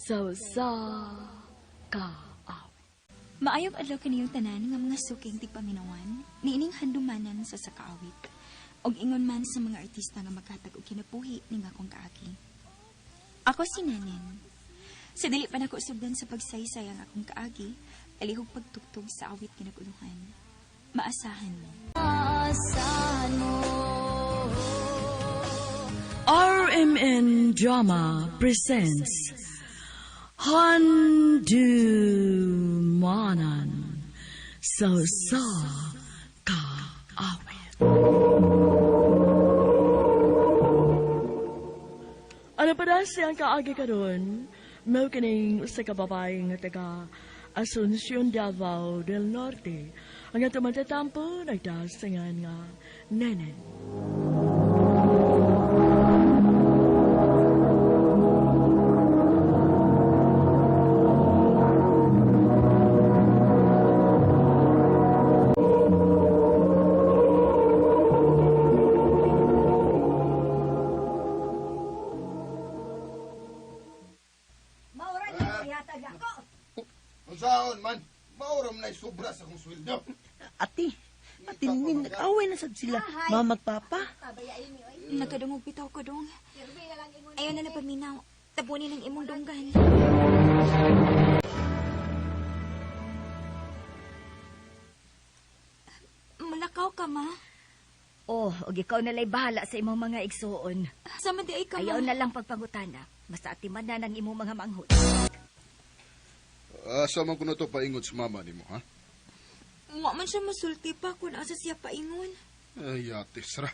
Sa usa ka awit. Maayong adlaw kaniyong tanan nga mga suking tigpaminawan, niining handumanan sa sakaawit. Og ingon man sa mga artista nga maghatag og kinabuhi ning akong kaagi. Ako si Nenen. Sa dili pa nako sugdan sa pagsaysay ang akong kaagi, alihog pagtugtog sa awit kinaguluhan. Maasahan mo. Maasahan mo. RMN Drama presents Handumanan sa usa ka awit. Ano pa na siyang kaagi karon? Mao kining usa ka babae nga taga Asuncion, Davao del Norte. Ang atong matatampo nagdasingan nga Nenen. Maura niyo ihatag ako. Unsaon man, maoram na'y sobra sa akong sweldo. Ate, ate nin, nag-away na sad sila, mama at papa. Nagkadungog bitaw ko dong. Ayaw na lang paminaw. Tabunin ang imong dunggan. Malakaw ka, ma. Oh, og ikaw na lay bahala sa imong mga igsuon. Sama di ay ka, ma. Ayaw na lang pagpangutana. Basta atiman na ng imong mga manghod. Asa man ko na to paingot sa mama nimo, ha? Wa man siya masulti pa kung asa siya paingon. Ay, atis ra.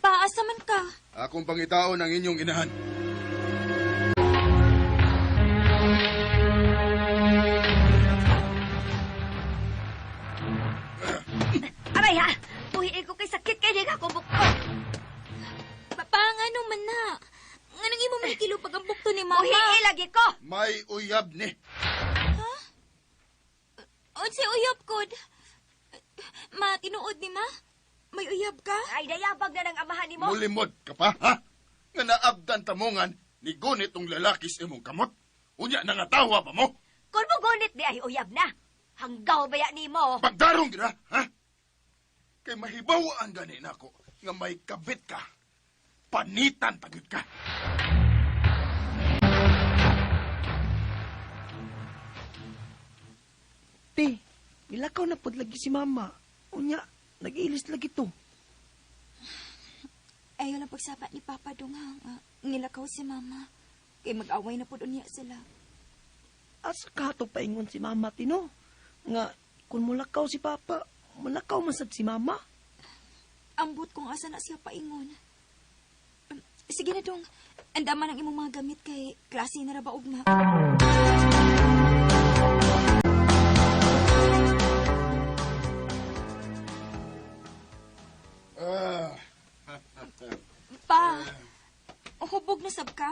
Pa, asa man ka? Akong pangitaon ang inyong inahan. Aray ha! Buhiin ko kay sakit kay nga ako bukod. Pa, ngano man na? Nganong imo may kilo pag ang bukto ni mama? Buhiin lagi ko! May uyab ni. Unsay uyab kod? Ma, tinuod ni ma? May uyab ka? Ay, dayabag na ng amahan nimo. Mulimod ka pa, ha? Nga naabdan tamongan ni gunit ang lalaki sa imong kamot. Unya nangatawa pa mo. Kung mo gunit di ay uyab na. Hanggaw baya nimo. Pagdarong gina, ha? Kay mahibawaan gani nako nga may kabit ka. Panitan pagyud ka. Te, nilakaw na pod lagi si mama. Unya, nag-ilis lagi to. Ayaw lang pagsapa ni Papa dong ha. Nga, ngilakaw si mama. Kay mag-away na pod unya sila. Asa ka to paingon si mama, tino? Nga, kung mulakaw si papa, mulakaw man sad si mama. Ambot kung asa na siya paingon. Sige na dong. Andaman ang imong mga gamit kay klase na ra ba ugma. Ah, Pa, hubog na sab ka?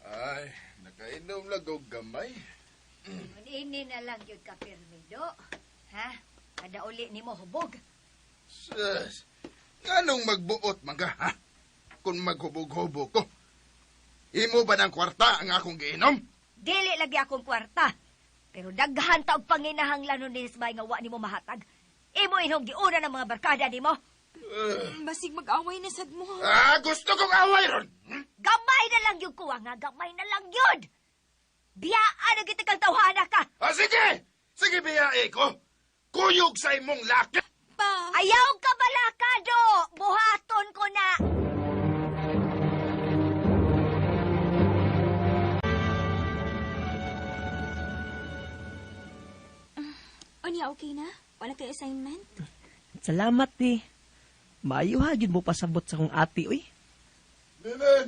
ay, nakainom lang og gamay. Ini na lang yun ka, Pirmido. Ha? Kada uli nimo hubog. Sus, nganong magbuot man ka, ha? Kung maghubog-hubog ko. Imo ba ng kwarta ang akong giinom? Dili lagi akong kwarta. Pero daghan ta og panginahanglan ni Ismay nga wa nimo mahatag. Imo inom giuna ng mga barkada nimo. Basig mag-away na sad mo. Ah, gusto kong away ron! Hmm? Gamay na lang yun kuwa nga, gamay na lang yun. Biyaan na kita kang tawhana ka. Ah, sige! Sige, biyae ko! Kuyog sa imong laki! Pa, Ayaw ka balakado! Buhaton ko na! unya okay na? Wala kay assignment? Salamat, te. Maayo ha, yun mo pasabot sa kong ate, uy. Nenen!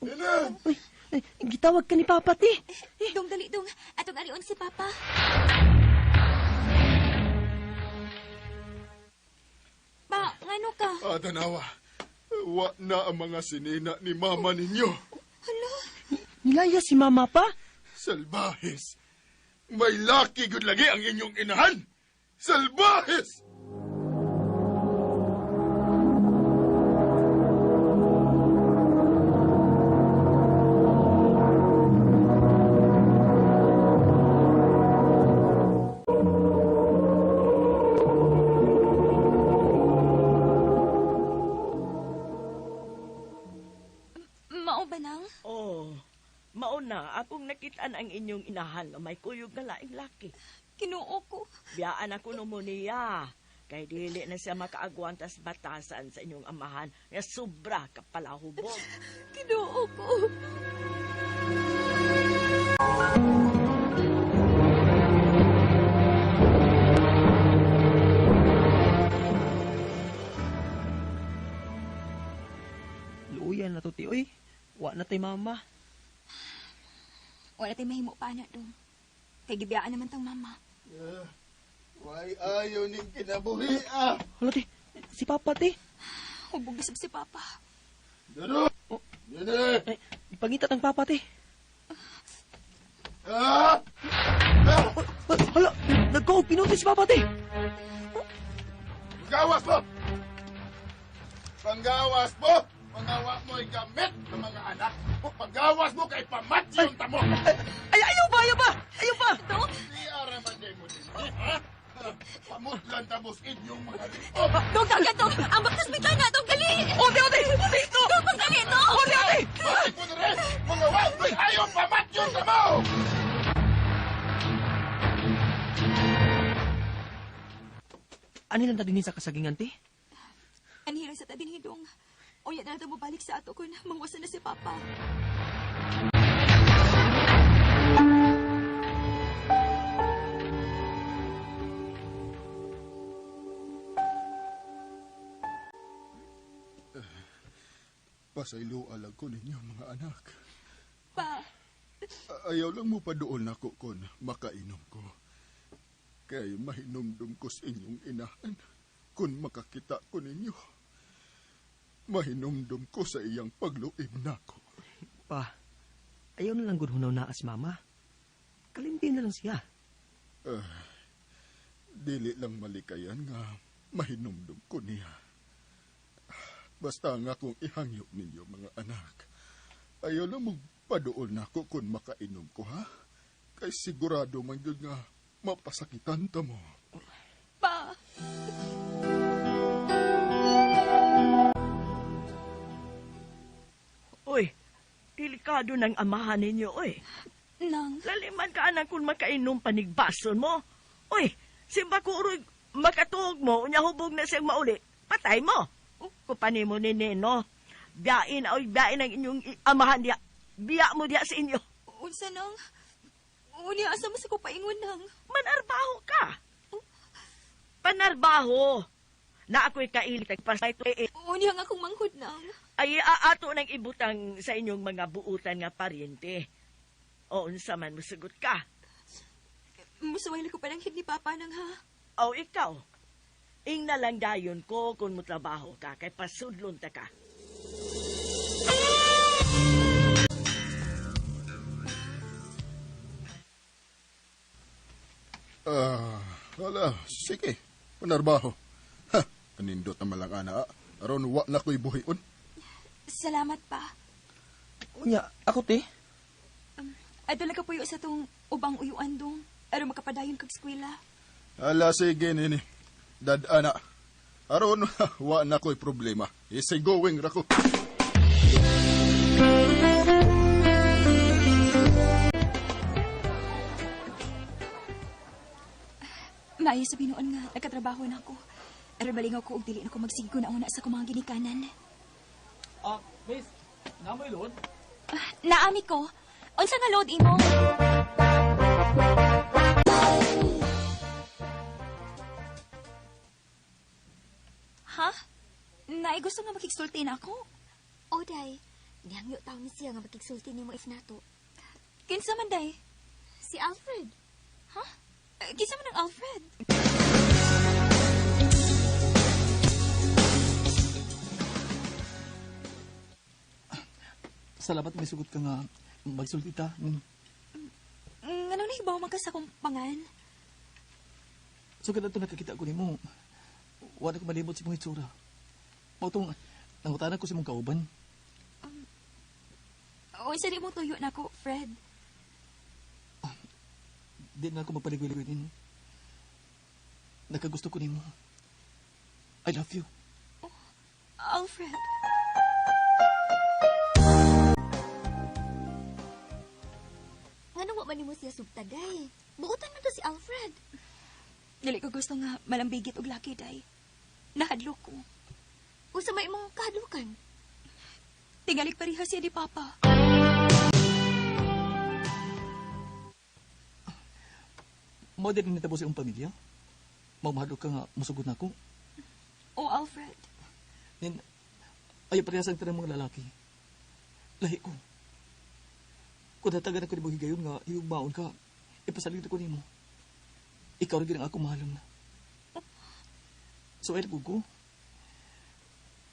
Nenen! Uy, ay, gitawag ka ni papa, te. Dong dali dong. Atong arion si Papa. Pa, ngano ka? Ah, tanawa. Wa na ang mga sinina ni mama ninyo. Hala, Nilaya si mama pa? Salbahes! May laki gud lagi ang inyong inahan! Salbahes! Mauna, akong nakitaan ang inyong inahan nga may kuyog nga laing laki. Kinuo ko. Biyaan ako no mo niya. Kay dili na siya makaagwantas batasan sa inyong amahan nga sobra kapalahubog. Kinuo ko. Luuyan na to, ti. Uy, wa na tay mama. Wala tay mahimo pa na dong. Kay gibiyaan naman tang mama. Why ayaw ning kinabuhi, ah? Hala, ti. Si Papa, ti. Hubog na sab si Papa. Dodo! Dede! Ay, ipangita tang Papa, ti. Ah! Oh, hala, nagkaog pinuti si Papa, ti. Panggawas mo! Panggawas mo! Pangawa mo'y gamit ng mga anak. Panggawas mo kay pamatyon ta mo! Ay, ayaw ba, ayaw ba, ayaw ba. Di araman day mo din, ha? Pamutlan tapos inyong mga liog. Dong, dong, dong! Ang baktas bitaw na! Dong, dali! Ote, ote, ote, ito. Dong, pagdali, dong! Ote, ote. Bakit mo na rin? Mga wa, ayaw pamatyon ta mo! Ano lang ta dinhi sa kasagingan, ti? Anhira sa ta dinhi, dong. Unya na lang balik sa ato kun mangwasa na si Papa. Pasaylo alag ko ninyo, mga anak. Pa, Ayaw lang mo pa doon ako kon makainom ko. Kay mahinumdum ko sa inyong inahan kung makakita ko ninyo. Mahinumdum ko sa iyang pagluib nako. Pa, ayaw na lang gud hunaw na as mama. Kalimti na lang siya. Dili lang malikayan nga mahinumdum ko niya. Basta nga kung ihangyo ninyo mga anak. Ayaw lang magpadool nako kung makainom ko, ha? Kay sigurado man gyud nga mapasakitan ta mo. pa. Uy, delikado ng amahan ninyo, uy. Nang, Laliman ka anak kung makainom panigbason mo. Uy, simba ko uroy makatuog mo, unya hubog na siyang mauli. Patay mo. Kupani mo ni Neno. Biyain, oy, biyain ang inyong amahan diya. Biya mo diya sa inyo. unsa nang? Unya asa mo sa ko paingon nang? Manarbaho ka. Panarbaho. Na ako'y kailit pasay to eh, Unya nga akong manghud nang. Ay aato ng ibutang sa inyong mga buutan nga paryente. O unsa man musugot ka. Musuway ko palanghid ni Papa nang ha. O ikaw, ing na lang dayon ko kung mutrabaho ka kay pasudlon ta ka. Wala, sige. Panarbaho. Ha, anindot naman lang ana. Aron wa na ko'y buhion. Salamat pa. Unya, ako, ti. Adto lang ka puyo sa tong ubang uyuan dong. Aron makapadayon kag eskwela. Ala, sige, nini. Dad, ana. Aron, wa na ko'y problema. Easy going ra ko. Maayo sa binuon nga, nagkatrabaho na ako. Aron malingaw ko og dili na ko magsigo na una sa akong mga ginikanan. Miss, namoy load? Naami ko. Unsa nga load imo? Ha? Naay gusto nga makigsulti na ako. O, day. Nihangyo taon ni siya nga makigsulti nimo if nato. Kinsa man day? Si Alfred. Ha? Kinsa man ang Alfred? Salamat may sugot ka nga magsulti ta. Nganong nahibaw man ka sa akong pangan? So kada to nakakita ko nimo. Wala ko malimot sa imong itsura. Mao tong nangutana ko sa imong kauban. Unsa di mo tuyo nako, Fred? Di na ako magpaligoy-ligoy nimo. Nakagusto ko nimo. I love you. Oh, Alfred. man nimo siya sugtaday. Buotan man to si Alfred. Dili ko gusto nga malambigit og laki, day. Nahadlok ko. Usa may imong kahadlukan. Tingalik pareha siya ni Papa. Mao din nitabo sa iyong pamilya. Mamahadlok ka nga musugod na ako. Oh, Alfred. Nin, ayaw parehas ang tanang mga lalaki. Lahi ko. Kung hatagan ako ni mo higayon nga hiyugmaon ka, ipasalig ko nimo. Ikaw rin ang ako mahalong na. So, ay ko.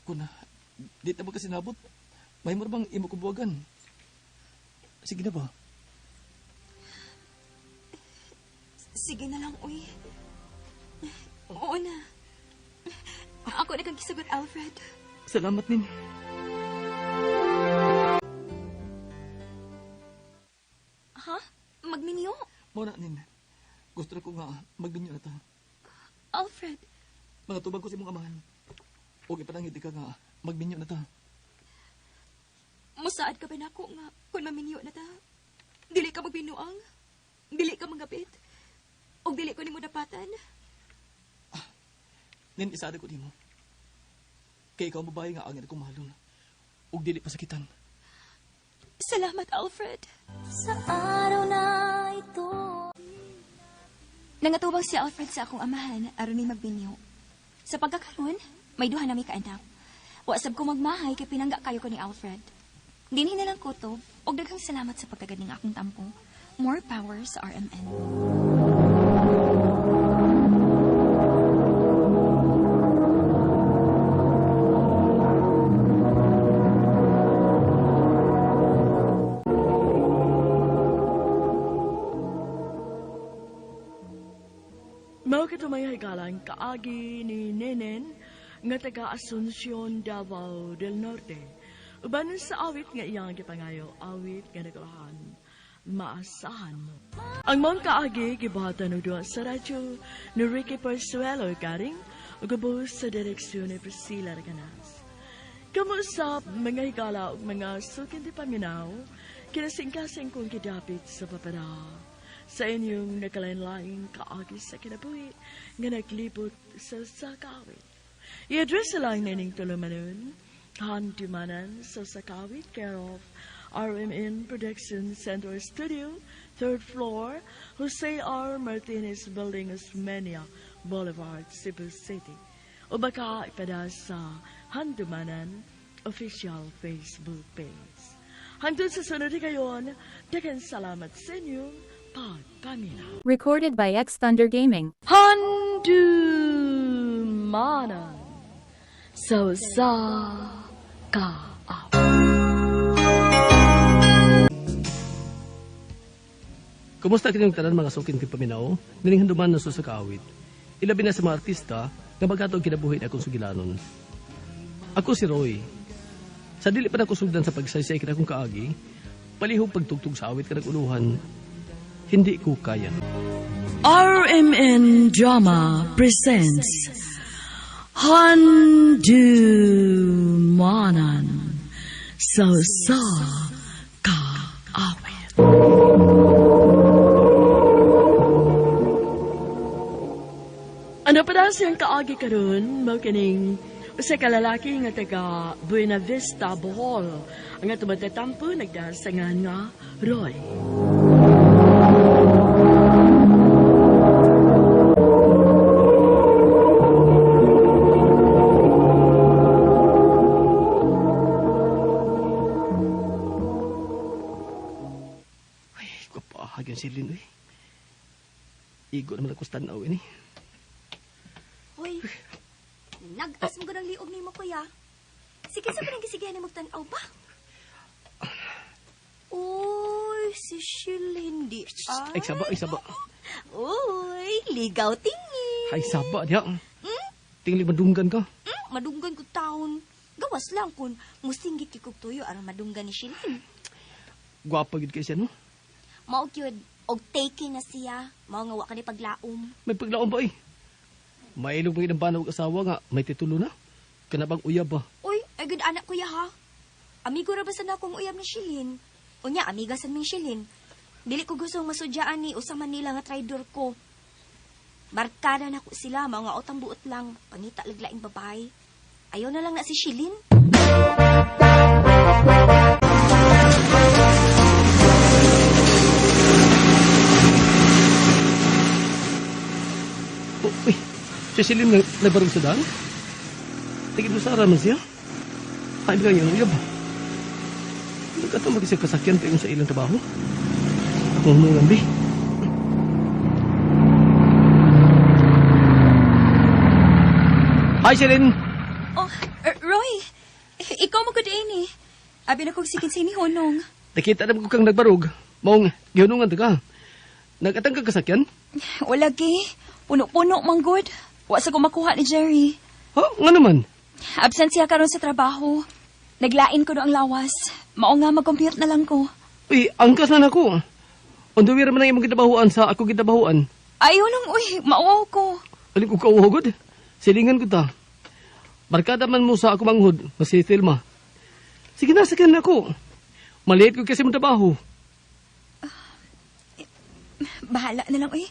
Kung na, di na magkasinabot, may mo bang imo kubuwagan? Sige na ba? Sige na lang, uy. Oo na. Ako na kang kisagot, Alfred. Salamat, Nin. Ha? Magminyo? Mao na, Nin. Gusto na ko nga magbinyo na ta. Alfred, Mga tubag ko sa imong amahan. Og ipanangit ka nga magbinyo na ta. musaad ka ba nako nga kung maminyo na ta? Dili ka magbinuang? Dili ka manggapit? Og dili ko nimo dapatan? Nin, isada ko nimo. Kay ikaw ang babae nga angin akong mahalon. Ug dili pasakitan. Salamat, Alfred. Sa araw na ito. Nangatubang si Alfred sa akong amahan aron mi magbinyo. Sa pagkakaron, may duha nami ka anak. Wa sab ko magmahay kay pinangga kayo ko ni Alfred. Dinhi na lang kutob og daghang salamat sa pagtagad ning akong tampo. More power sa RMN. Mao kato may higalang kaagi ni Nenen nga taga Asuncion, Davao del Norte. Uban sa awit nga iyang gipangayo, awit nga nagulahan, maasahan mo. Ang mong kaagi gibuhatan og duha sa radyo ni Ricky Persuelo garing ug ubos sa direksyon ni Priscilla Reganas. Kamusap mga higala ug mga sukin di paminaw, kinasingkasing kong gidapit sa papada. Sa inyong nakalain-laing kaagi sa kinabuhi nga naglibot sa sakawit. I-address lang nining tulumanon, Handumanan sa Sakawit, care of RMN Production Center Studio, 3rd floor, Jose R. Martinez Building, Osmeña Boulevard, Cebu City. O baka ipada sa Handumanan official Facebook page. Hangtod sa sunod kayon, daghang salamat sa inyong pagpaminaw. Recorded by X Thunder Gaming. Handumanan sa sa kaawit. Kumusta kinyong tanan mga sukin ti paminaw? Nining handuman na sa kaawit. Ilabi na sa mga artista nga maghatog kinabuhi na akong sugilanon. Ako si Roy. Sa dili pa nako sugdan sa pagsaysay kinakong kaagi, palihog pagtugtog sa awit kanang uluhan, hindi ko kaya. RMN Drama presents Handumanan sa sa kaawit. Ano pa daw siyang kaagi karon mao kining usa ka lalaki nga taga Buena Vista, Bohol. Ang ato matatampo nagdasangan nga Roy. Ay, kapahag yung silin, uy. Igo naman ako sa tanaw, ini. Hoy, nag-as mo ganang liog nimo kuya. Sige sa kanang gisigihan ni magtan-aw ba? Uy, si Shilin di Ay, saba, ay, saba. Uy, ligaw tingin. Ay, saba, diya. Tingli madunggan ka. Madunggan ko taon. Gawas lang kun musinggit kay kog tuyo aron madunggan ni Shilin. Gwapa gid kay siya, no? Mao gyud og taking na siya. Mao nga wa kani paglaom. May paglaom ba, eh? Mailog mo ang bana og asawa nga, may titulo na. Kanabang uyab ba? Uy, ay good anak kuya ha. Amigo ra ba sa nakong uyab ni Shilin? Unya, amiga sa ming Shilin. Dili ko gustong masudyaan ni usa man nila nga traidor ko. Barkada na ko sila, mga utang buot lang. Pangita laglaing babae. Ayaw na lang na si Shilin. Oh, uy, si Celine nagbarog sa daan? Tigil mo sa araman siya? Ay, bilang yung uyab. Nagkatong mag-isang kasakyan pa yung sa ilang trabaho. Akong hunungan, be. Hi, Celine! Oh, Roy, ikaw mo gud eh. Abi na kog sikin sa hunong. Nakita na ko kang nagbarog. Maong, gihunungan ta ka. Nagatang kang kasakyan? Wala gi. Puno-puno man gud. Wa sa ko makuha ni Jerry. Ha? Nga naman. Absent siya karon sa trabaho. Naglain ko no ang lawas. Mao nga mag-compute na lang ko. Uy, angkas na nako. On the way man ang imong gitabahuan sa ako gitabahuan. Ayaw nang, uy, mauwaw ko. Alin ko kauhugod. Silingan ko ta. Barkada man mo sa ako manghod, nga si Thelma. Sige na, sakyan na ako. Maliit ko kasi mong trabaho. Bahala na lang, uy.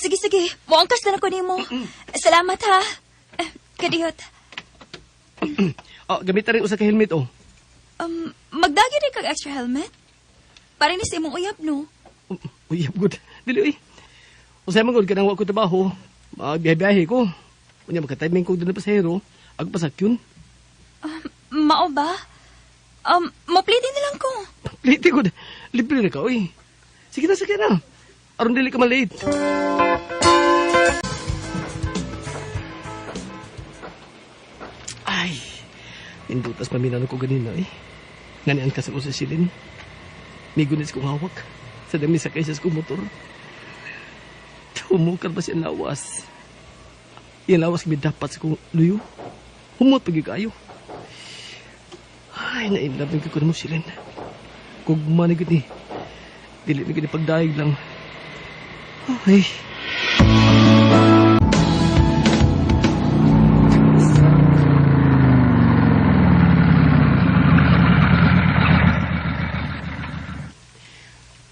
Sige, sige. Muangkas na lang ko nimo. Salamat, ha. Kadiyot. Ah, gamit na rin usa ka helmet, oh. Magdagi rin kag extra helmet? Para ni sa imong uyab, no? Uy, good. Dili, uy. Usay man gud kanang wa ko trabaho. Biyahe-biyahe ko. Unya maka-timing ko doon na pasahero. Ako pasakyon. Mao ba? Mopliti na lang ko. Pliti ko. Libre na ka, uy. Sige na, sige na. Aron dili ka malate. Ay, indutas paminano ko ganina, eh. Nganian ka sa ko sa silin. Migunis kong hawak. Sa dami sa kaysas kong motor. Humukar ba siya lawas? Yan lawas kami dapat sa kong luyo. Humot pag kayo. Ay, nainlove ko mo silin. Kugma ni gud ni. Dili ni gud pagdaig lang. Ay.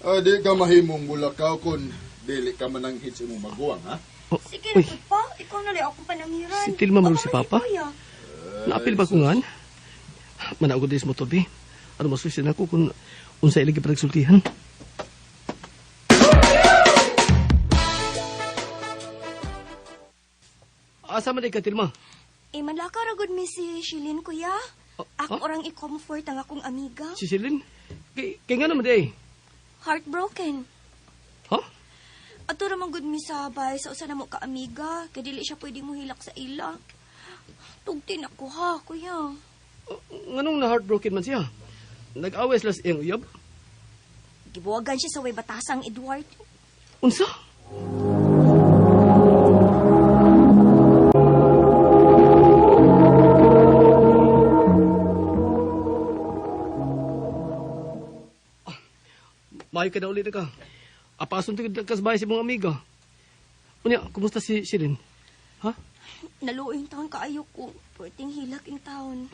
Ah, di ka mahimong mulakaw kung dili ka mananghid sa imong maguwang, ha? Oh, Sige uy, na, pa. Ikaw na lang akong pananghiran. Si Tilma Ako marunong si man Papa? Kuya. Naapil ba ko ngan? Manaog ko sa motor, bi. Ano masusin ako kung unsa ilang gipagsultihan? Asa man di ka, Tilma? Eh, manlakaw ra gud mi si Shilin, kuya. Oh, Ako ha? orang i-comfort ang akong amiga. Si Celine? Kay nga naman di ay. Heartbroken. Ha? Ato ra man gud mi sa bay sa usa na mo ka amiga, kay dili siya pwede mohilak sa ila. Tugtin ako ha, kuya. Oh, nganong na heartbroken man siya? Nag-away sila sa iyang uyab? Gibuwagan siya sa way batasang Edward. Unsa? Maayo ka na ulit na ka. Apason to ka sa bahay sa mong amiga. Unya, kumusta si Shirin? Ha? Naluoy taon kaayo ko. Pwedeng hilak in taon.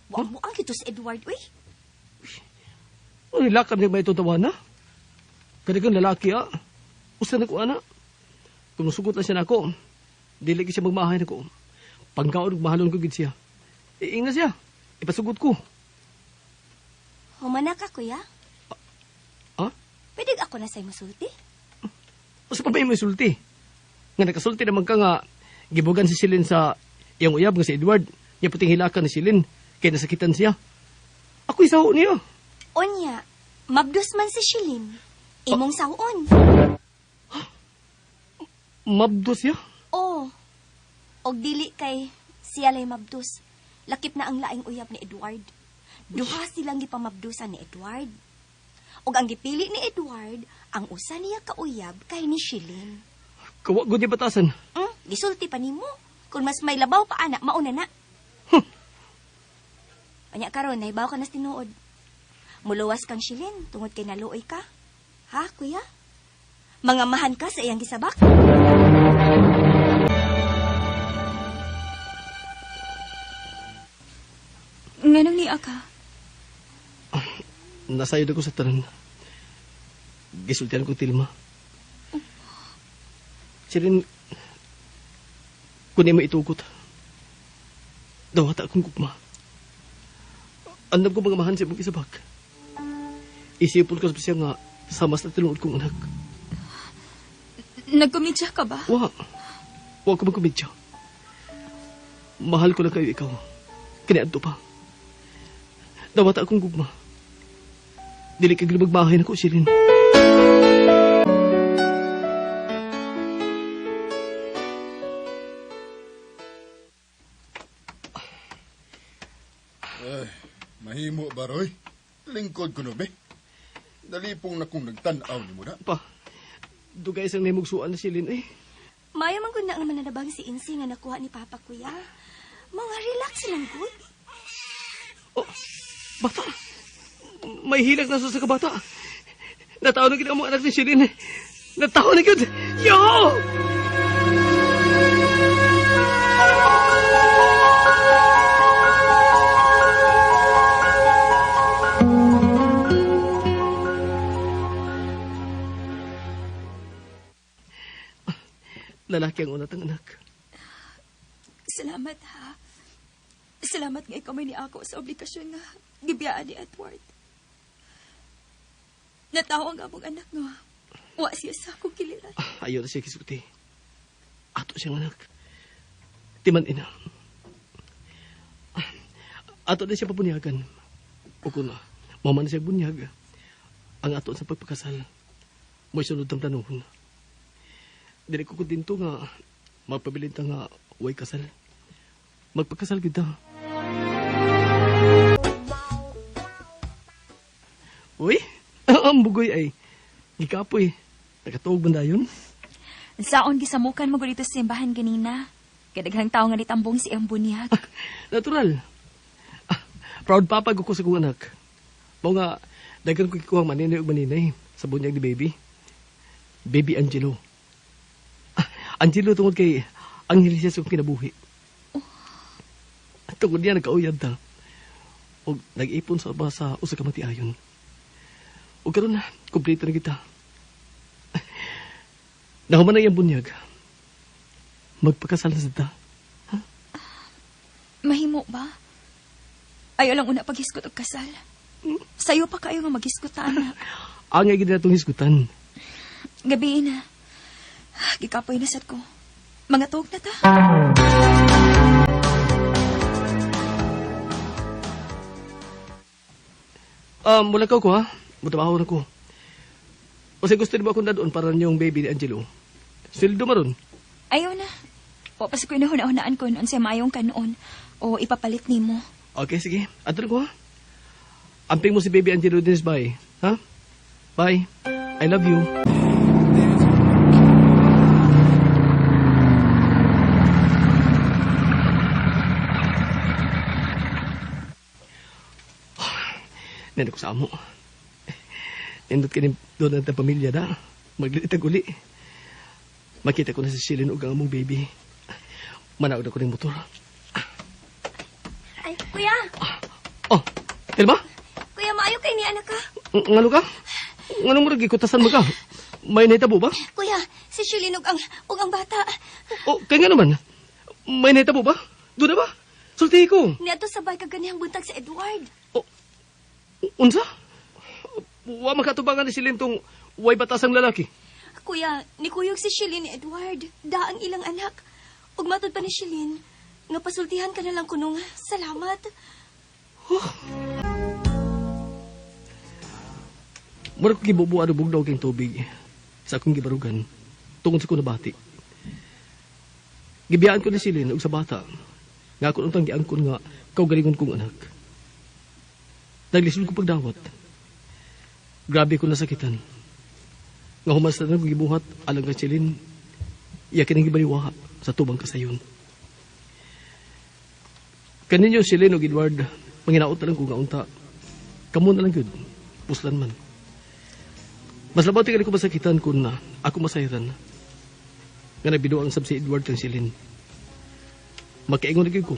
Buang-buang kito si Edward, uy. Ano lakab niya ba itong tawana? Kadagang lalaki, ah. Usa na ko, ana. Kung musugot lang siya nako, dili siya magmahay nako. Pangkaon ug mahalon ko gid siya. Iingna siya. Ipasugot ko. Humana ka, kuya. Ha? Pwede ako na sa'yo musulti? Usa pa ba yung may sulti? Nga nakasulti naman ka nga gibugan si Celine sa iyang uyab nga si Edward. Niya puting hilakan ni Celine. Kaya nasakitan siya. Ako isaho niya. Onya, mabdos man si Shilin. Imong sawon. Mabdos siya. Oo. Og dili kay siya lay mabdos. Lakip na ang laing uyab ni Edward. Duha silang gipamabdusan ni Edward. Og ang gipili ni Edward, ang usa niya kauyab kay ni Shilin. Kawa gud niya batasan. Gisulti pa nimo. Kung mas may labaw pa ana, mauna na. Anya karon nahibaw ka na sa tinuod. Muluwas kang Shilin tungod kay naluoy ka. Ha, kuya? Mangamahan ka sa iyang gisabak? Nganong niya ka? Nasayod ako sa tanan. Gisultihan ko, Tilma. Sirin, kung mo itugot, dawata akong gugma. Andam ko mga mahan sa imong isabak. Isipon ko siya nga sama sa tinuod kong anak. Nagkomedya ka ba? Wa. Wa ko magkomedya. Mahal ko lang kayo ikaw. Kiniadto pa. Dawata akong gugma. Dili ka magmahay nako, Shirin. Ay, mahimo ba, Roy? Lingkod ko no, be. Nalipong na kong nagtanaw ni mo na. Pa, dugay isang namugsuan na Shirin eh. Mayo man gud na nga mananabang si Insi nga nakuha ni Papa, kuya. Mga relax lang gud. Oh, bata. May hilak na sa kabata. Nataon na gid ang mga anak ni Shirin. Nataon na gid. Yo! Lalaki ang unatang anak. Salamat ha. Salamat nga ikaw may niako sa obligasyon nga gibiyaan ni Edward. Natawa ang among anak nga wa siya sa akong kiliran. Ayaw na siya kisuti. Ato siyang anak. Timan ina. Ato na siya pabunyagan. O kung mama na siya bunyag, ang ato sa pagpakasal, may sunod ang planuhon. Dili ko dinto nga mapabilin ta nga way kasal. Magpakasal kita. Uy, ang bugoy ay gikapoy. Nakatuog man dayon. Saon gisamukan mo dito sa simbahan ganina. Kadaghang tao nga nitambong si iyang bunyag. Natural. Proud papa ko sa kong anak. Mao nga daghan ko gikuhang maninay ug maninay sa bunyag ni baby. Baby Angelo. Angelo tungod kay anghel siya sa akong kinabuhi. Tungod niya nagkauyab ta. Og nag-ipon sa ba sa usa ka matiayon. Og karon na, kompleto na kita. Nahuman na iyang bunyag. Magpakasal na sa ta. Mahimo ba? Ayaw lang una paghisgot og kasal. Sayo pa kayo nga maghisgot ta, anak. Angay gid na itong hisgutan. Gabi na. Gikapoy na sad ko. Mga tuog na ta. Mula ko ha. Mutabaho na ko. O sa gusto niyo ba akong dadoon para niyong baby ni Angelo? Sweldo maron. Ayaw na. O pa sa ko inahuna-hunaan ko noon sa maayong kanoon o ipapalit nimo. Okay, sige. Ato ko ha. Amping mo si baby Angelo Dennis, bye. Ha? Bye. I love you. Nandun ko sa amo. Nindot ka ni doon ang pamilya da. Maglilitag uli. Makita ko na si Shilin ug ang among baby. Manaog na ko ng motor. Ay, kuya. Oh, Tilma? Kuya, maayo kay ni anak ka. Ngano ka? Ngano mo gikutasan mo ka? May nahitabo ba? Kuya, si Shilin ug ang bata. Oh, kaya nga naman. May nahitabo ba? Doon na ba? Sulti ko. Niadto sa bay kaganihang buntag si Edward. Oh, unsa? Wa makatubangan ni Shilin tong way batasang lalaki. Kuya, nikuyog si Shilin ni Edward. Da ang ilang anak. Ug matud pa ni Shilin, nga pasultihan ka na lang kunong salamat. Huh. Mura ko gibubuan og bugnaw kang tubig sa akong gibarugan tungod sa akong nabati. Gibiyaan ko ni Shilin og sa bata nga ako untang giangkon nga kaugalingon kong anak. Naglisod ko pagdawat. Grabe ko nasakitan. Nga humas na kong gibuhat alang kay Shilin, iya kining gibaliwa sa tubang kasayon. Kaninyo Shilin og Edward, manginaot na lang ko nga unta. Kamo na lang yun, puslan man. Mas labaw tingali ko masakitan kung na ako masayran. Nga nagbido ang sab si Edward kang Shilin. Makaingon na gyud ko.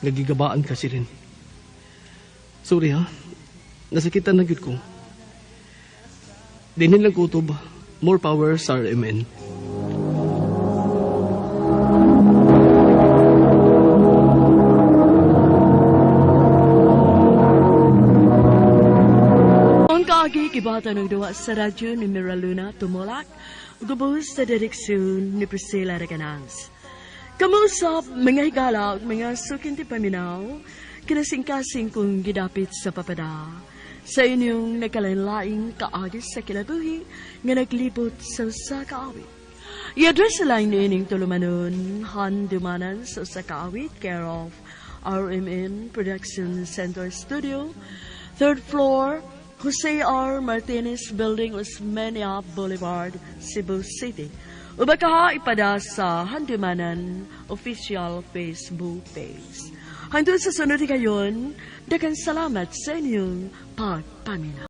Nagigabaan ka, Shilin. Sorry ha, nasakitan na gyud ko. Dinhin lang kutob, more power sa RMN. Ang kaagi kibata ng duwa sa radyo ni Miraluna Tumulak, gubos sa direksyon ni Priscilla Reganans. Kamusap, mga higala, ug mga sukinti paminaw, kinasingkasing kong gidapit sa papada. Sa inyong nagkalainlaing kaagi sa kinabuhi nga naglibot sa usa ka awit. I-address lang niining tulumanon, Handumanan sa usa ka awit, care of RMN Production Center Studio, third floor, Jose R. Martinez Building, Osmeña Boulevard, Cebu City. Uba ka ipada sa Handumanan official Facebook page. Hangtod sa sunod kayon, daghang salamat sa inyong pagpaminaw.